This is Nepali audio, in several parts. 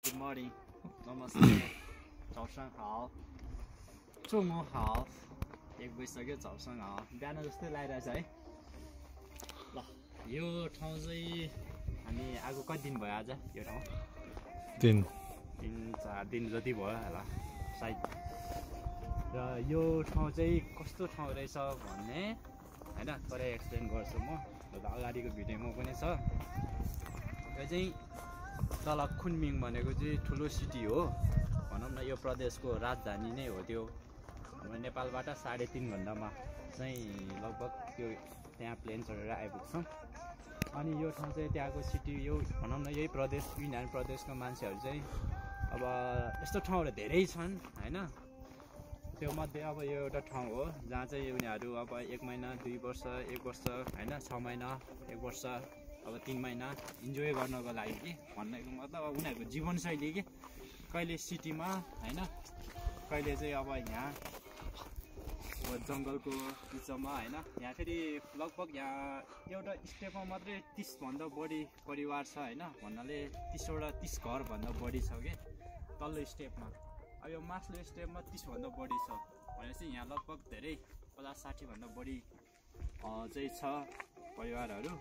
Good morning, नमस्ते, 早上好，中午好，एक बजिसक्यो 早上好，बिहान जस्तै लागिरहेछ है। ल यो ठाउँ चाहिँ हामी आएको कति दिन भयो आज यो ठाउँ? 3-4 दिन जति भयो होला सायद। र यो ठाउँ चाहिँ कस्तो ठाउँ रहेछ भन्ने हैन थोरै एक्सप्लेन गर्छु म। र अगाडिको भिडियोमा पनि छ। यो चाहिँ तल खुनमिङ भनेको चाहिँ ठुलो सिटी हो भनौँ न, यो प्रदेशको राजधानी नै हो त्यो। हाम्रो नेपालबाट 3.5 घण्टामा चाहिँ लगभग त्यो त्यहाँ प्लेन चढेर आइपुग्छौँ। अनि यो ठाउँ चाहिँ त्यहाँको सिटी यो भनौँ न, यही प्रदेश युनान प्रदेशको मान्छेहरू चाहिँ अब यस्तो ठाउँहरू धेरै छन् हैन। त्यो मध्ये अब यो एउटा ठाउँ हो जहाँ चाहिँ उनीहरू अब 1 महिना 2 वर्ष 1 वर्ष हैन 6 महिना 1 वर्ष अब 3 महिना इन्जोय गर्नको लागि कि भन्नेको मतलब अब उनीहरूको जीवनशैली कि कहिले सिटीमा हैन, कहिले चाहिँ अब यहाँ जङ्गलको बिचमा हैन। यहाँ फेरि लगभग यहाँ एउटा स्टेपमा मात्रै 30 भन्दा बढी परिवार छ हैन, भन्नाले 30 घरभन्दा बढी छ कि तल्लो स्टेपमा। अब यो माथिल्लो स्टेपमा 30 भन्दा बढी छ भनेपछि यहाँ लगभग धेरै 50-60 भन्दा बढी चाहिँ छ परिवारहरू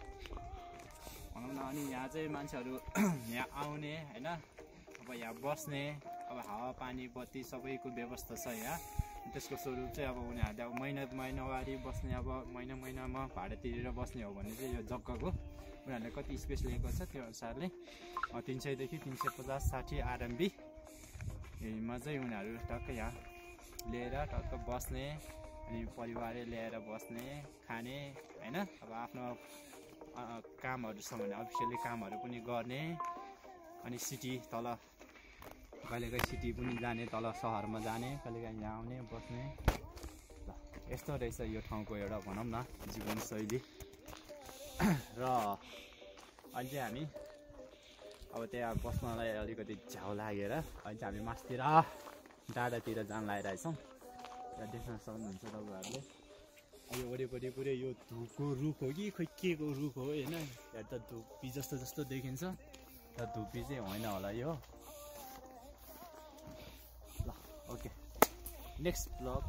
भनौँ न। अनि यहाँ चाहिँ मान्छेहरू यहाँ आउने हैन, अब यहाँ बस्ने, अब हावापानी बत्ती सबैको व्यवस्था छ यहाँ। त्यसको स्वरूप चाहिँ अब उनीहरूले अब महिनावारी बस्ने, अब महिनामा भाडा तिरेर बस्ने हो भने चाहिँ यो जग्गाको उनीहरूले कति स्पेस लिएको छ त्यो अनुसारले 300 देखि 350-60 आरएमबी मा चाहिँ उनीहरू टक्क यहाँ लिएर टक्क बस्ने, अनि परिवारले ल्याएर बस्ने खाने हैन। अब आफ्नो कामहरू छ भने अफिसियली कामहरू पनि गर्ने, अनि सिटी तल कहिलेकाहीँ सिटी पनि जाने, तल सहरमा जाने, कहिलेकाहीँ यहाँ आउने बस्ने। ल यस्तो रहेछ यो ठाउँको एउटा भनौँ न जीवनशैली। र अहिले चाहिँ हामी अब त्यहाँ बस्नलाई अलिकति झ्याउ लागेर अहिले चाहिँ हामी मासतिर डाँडातिर जान लागिरहेछौँ। त्यहाँ देख्न सक्नुहुन्छ तपाईँहरूले यो वरिपरि पुरै यो धुपको रुख हो कि खोइ के को रुख हो होइन। यहाँ त धुप्पी जस्तो देखिन्छ, तर धुप्पी चाहिँ होइन होला यो। ल ओके, नेक्स्ट ब्लग